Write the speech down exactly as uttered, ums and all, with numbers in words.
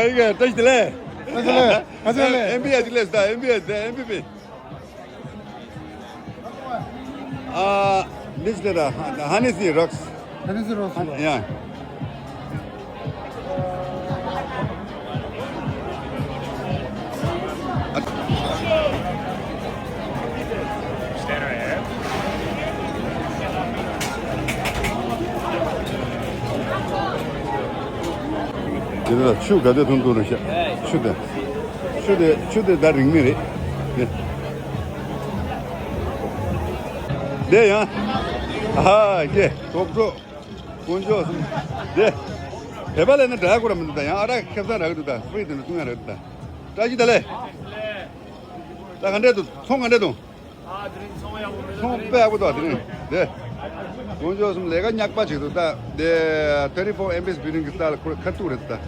ཨེ་ཡ། བཀྲ་ཤིས་བདེ་ལེགས། བཀྲ་ཤིས་བདེ་ལེགས། བཀྲ་ཤིས་བདེ་ལེགས། ཨེམ་བི་ཨེ་ཅིག་སླེབས་སོང་། ཨེམ་བི་ཨེ་ཟེར། ཨེམ་བི་བི། Uh, this little Hennessy rocks. Hennessy rocks. Yeah. དེ་ལ་ཆུ་ག་དེ་འཐུང་འདུག་རེད་ཤག་ཆུ་དེ། ཆུ་དེ་ཆུ་དེ་ད་རིང་མིན་རེད། དེ། དེ་ཡང་། ཨ་ཧ་ཀྱེ་གྲོགས་གྲོགས། དཀོན་མཆོག་གསུམ། དེ། བོད་པ་ལས་ན་འདྲ་གོ་ར་མི་འདུག་ད་ཡང་ཨ་རག་ཁེབས་ས་རག་འདུག་ད་ཧྥི་རི་དེ་འདྲ་བཏུང་ཡ་རག་འདུག་ད། བཀྲ་ཤིས་བདེ་ལེགས། ད་ག་འདྲས་འདུག་ཚོང་ག་འདྲས་འདུག་ཨ་དེ་རིང་ཚོང་ཡག་པོ་མེད། ཚོང་དཔེ་ཡག་པོ་འདུག་དེ་རིང་། དེ། དཀོན་མཆོག་གསུམ་ལས་ཀ་ཉག་པ་ཅིག་འདུག་ད། དེ། thirty-four M B S building གི་ས་ལ་ཁོ་ཁ་ཐུག་རེད་ད།